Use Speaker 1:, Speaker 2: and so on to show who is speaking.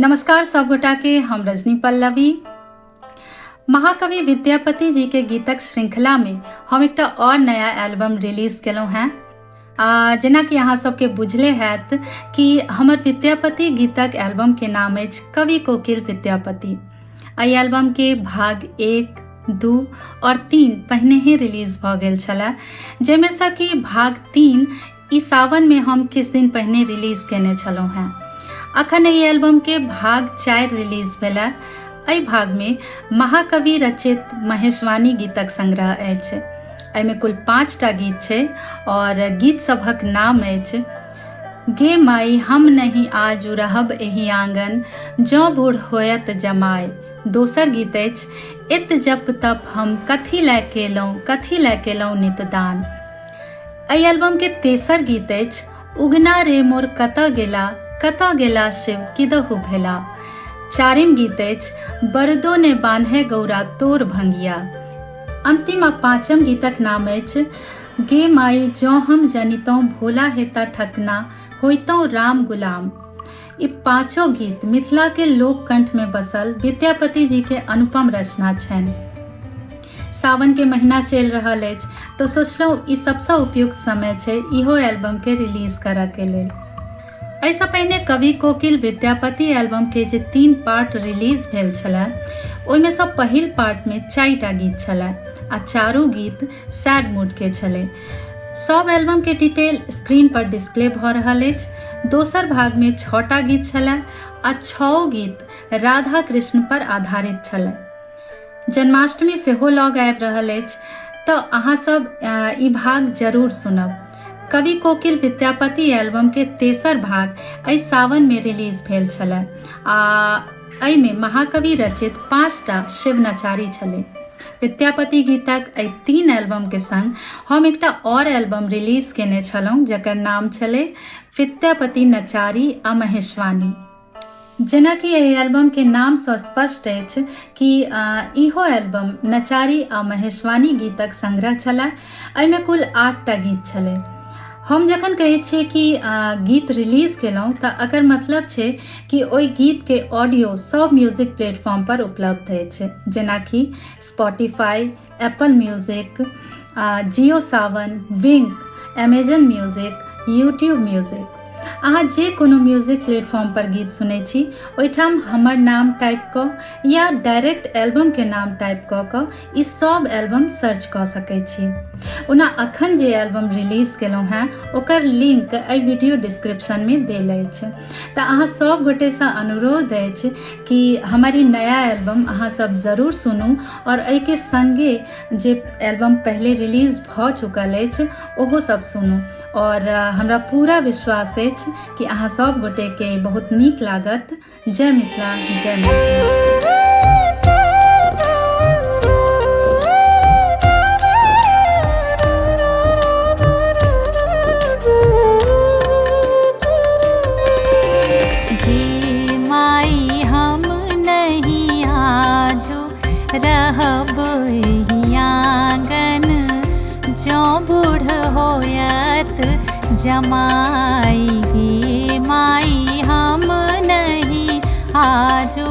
Speaker 1: नमस्कार सब गोटा के, हम रजनी पल्लवी। महाकवि विद्यापति जी के गीतक श्रृंखला में हम एकटा और नया एल्बम रिलीज केलहुँ हैं। जेना कि अहाँ सबके बुझले हैत कि हमर विद्यापति गीतक एल्बम के नाम अछि कवि कोकिल विद्यापति। एहि एल्बम के भाग 1, 2 और 3 पहिने ही रिलीज भऽ गेल छलै, जाहिमे सँ कि भाग 3 ई सावन में हम किछु दिन पहिने रिलीज केने छलहुँ हेँ। अखन एहि एल्बम के भाग 4 रिलीज भेलै। एहि भाग में महाकवि रचित महेशवाणी गीतक संग्रह अछि। एहिमे कुल 5टा गीत छै और गीत सभक नाम अछि गे माई हम नहीं आजु रहब एहि आंगन जँ बूढ़ होयत जमाय। दोसर गीत अछि एत जप तप हम कथी लए केलहुँ कथी लए केलहुँ नितदान। एहि एल्बम के तेसर गीत अछि उगना रे मोर कतऽ गेला कतऽ गेला शिव किदहु भेला। चारिम गीत अछि बरदो ने बान्हे गौरा तोर भंगिया। अंतिम आ पाँचम गीतक नाम अछि गे माई जँ हम जनितौं भोला हेता ठकना होइतौं राम गुलाम। ई पाँचो गीत मिथिला के लोककंठ में बसल विद्यापति जी के अनुपम रचना छनि। सावन के महीना चलि रहल अछि तो सोचलहुँ ई सबसँ उपयुक्त समय छै इहो एल्बम के रिलीज करऽ के लेल। एहिसँ पहिने कवि कोकिल विद्यापति एल्बम के जे 3 पार्ट रिलीज भेल छलै ओहिमे सँ पहिल पार्ट में 4टा गीत छलै आ चारू गीत सैड मूड के छलै। सब एल्बम के डिटेल स्क्रीन पर डिस्प्ले भऽ रहल अछि। दोसर भाग में 6टा गीत छलै आ 6 गीत राधा कृष्ण पर आधारित छलै। जन्माष्टमी सेहो लग आबि रहल अछि तऽ अहाँ सब ई भाग जरूर सुनब। कवि कोकिल विद्यापति एल्बम के तेसर भाग एहि सावन में रिलीज भेल छलै आ एहिमे महाकवि रचित 5टा शिव नचारी छलै। विद्यापति गीतक एहि 3 एल्बम के संग हम एकटा और एल्बम रिलीज केने छलहुँ जकर नाम छलै विद्यापति नचारी आ महेशवाणी। जेनाकि एहि एल्बम के नाम सँ स्पष्ट अछि कि इहो एल्बम नचारी आ महेशवाणी गीतक संग्रह छलै। एहिमे कुल 8टा गीत छलै। हम जखन कहै छियै कि गीत रिलीज केलहुँ तऽ एकर मतलब छै कि ओहि गीत के ऑडियो सब म्यूजिक प्लेटफॉर्म पर उपलब्ध अछि, जेनाकि Spotify, Apple music, Jio Saavn, Wynk, Amazon music, YouTube music. अहाँ जे कोनो म्यूजिक प्लेटफॉर्म पर गीत सुनै छी ओहिठाम हमर नाम टाइप कऽ या डायरेक्ट एल्बम के नाम टाइप कऽ कऽ ई सब एल्बम सर्च कऽ सकै छी। ओना अखन जे एल्बम रिलीज केलहुँ हेँ ओकर लिंक एहि वीडियो डिस्क्रिप्शन में देल अछि। तऽ अहाँ सब गोटेसँ अनुरोध अछि कि हमर ई नया एल्बम अहाँ सब जरूर सुनू और एहिके संगे जे एल्बम पहिले रिलीज भऽ चुकल अछि ओहो सब सुनू और हमरा पूरा विश्वास अछि कि अहाँ सब गोटे के बहुत नीक लागत। जय मिथिला, जय मैथिली।
Speaker 2: गे माई हम नहीं आजू रहब एहि आंगन जँ बूढ़ होयत जमाई। गे माई हम नहीं आजू